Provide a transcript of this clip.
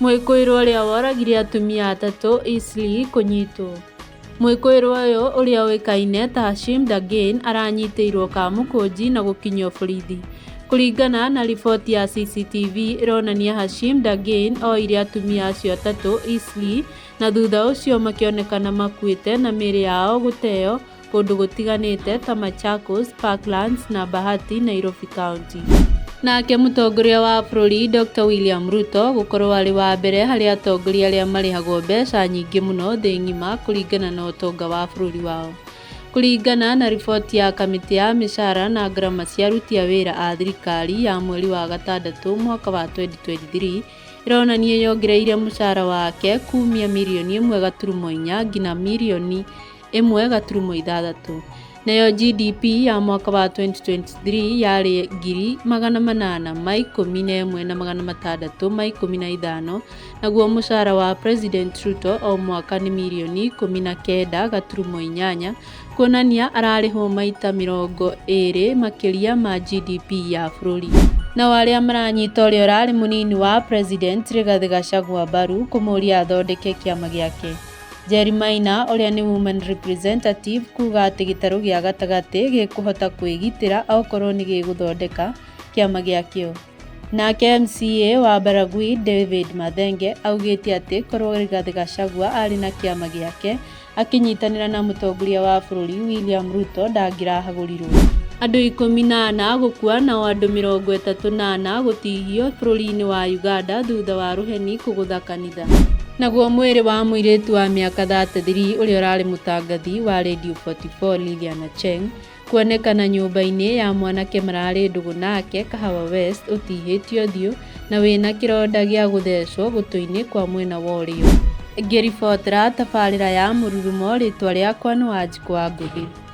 Mwĩkũĩrwo ũrĩa woragire atumia atatũ Eastleigh kũnyitwo. Mwĩkũĩrwo ũyũ ũrĩa ũĩkaine ta Hashim Dagane aranyitĩirwo Kamukunji na gũkinyio borithi. Kũringana na riboti ya CCTV ĩronania Hashim Dagane oire atumia acio atatũ Eastleigh na thutha ũcio makĩonekana makuĩte na mĩĩrĩ yao gũteo kũndũ gũtiganĩte ta Machakos, Parklands na Bahati, Nairobi County. Nake mũtongoria wa bũrũri Dr William Ruto gũkorwo arĩ wa mbere harĩ atongoria arĩa marĩhagwo mbeca nyingĩ mũno thĩ ng'ima kũringana na ũtonga wa bũrũri wao. Kũringana na riboti ya kamĩtĩ ya mĩcaara na ngarama cia aruti a wĩra a thirikari ya mweri wa gatandatũ mwaka wa 2023, ĩronania yongereire mũcara wake kumia mirioni 1.4 nginya mirioni 1.6. Nayo GDP ya mwaka wa 2023 yarĩ 811,615, naguo mũcara wa President Ruto o mwaka nĩ mirioni 19.8, kuonania ararĩhwo maita 20 makĩria ma GDP ya bũrũri. Nao arĩa maranyita ũrĩa ũrarĩ mũnini wa President Rigathĩ Gachagua mbaru kũmũũria athondeke kĩama gĩake. Jerry Maina ũrĩa nĩ Woman Representative kuuga atĩ gĩtarũ gĩa gatagatĩ gĩkũhota kwĩgitĩra okorwo nĩ gĩgũthondeka kĩama gĩakĩo. Nake MCA wa Baragwi David Mathenge augĩte atĩ korwo Rigathĩ Gachagua arĩ na kĩama gĩake akĩnyitanĩra na mũtongoria wa bũrũri William Ruto ndangĩrahagũrirwo. Andũ 14 gũkua nao andũ 34 gũtihio bũrũri-inĩ wa Uganda thutha wa rũheni kũgũtha kanitha. Naguo mwĩrĩ wa mũirĩtu wa mĩaka 33 ũrĩa ũrarĩ mũtangathi wa Radio 44 Lilian Acheng kuonekana nyũmba-inĩ ya mwanake mararĩ ndũgũ nake Kahawa West ũtihĩtio ũthiũ na wĩna kĩronda gĩa gũthecwo gũtũ-inĩ kwa mwena wa ũrĩo. Ngĩribotera tabarĩra ya Mũrurumo rĩtwa rĩakwa nĩ Wanjikũ wa Ngũthi.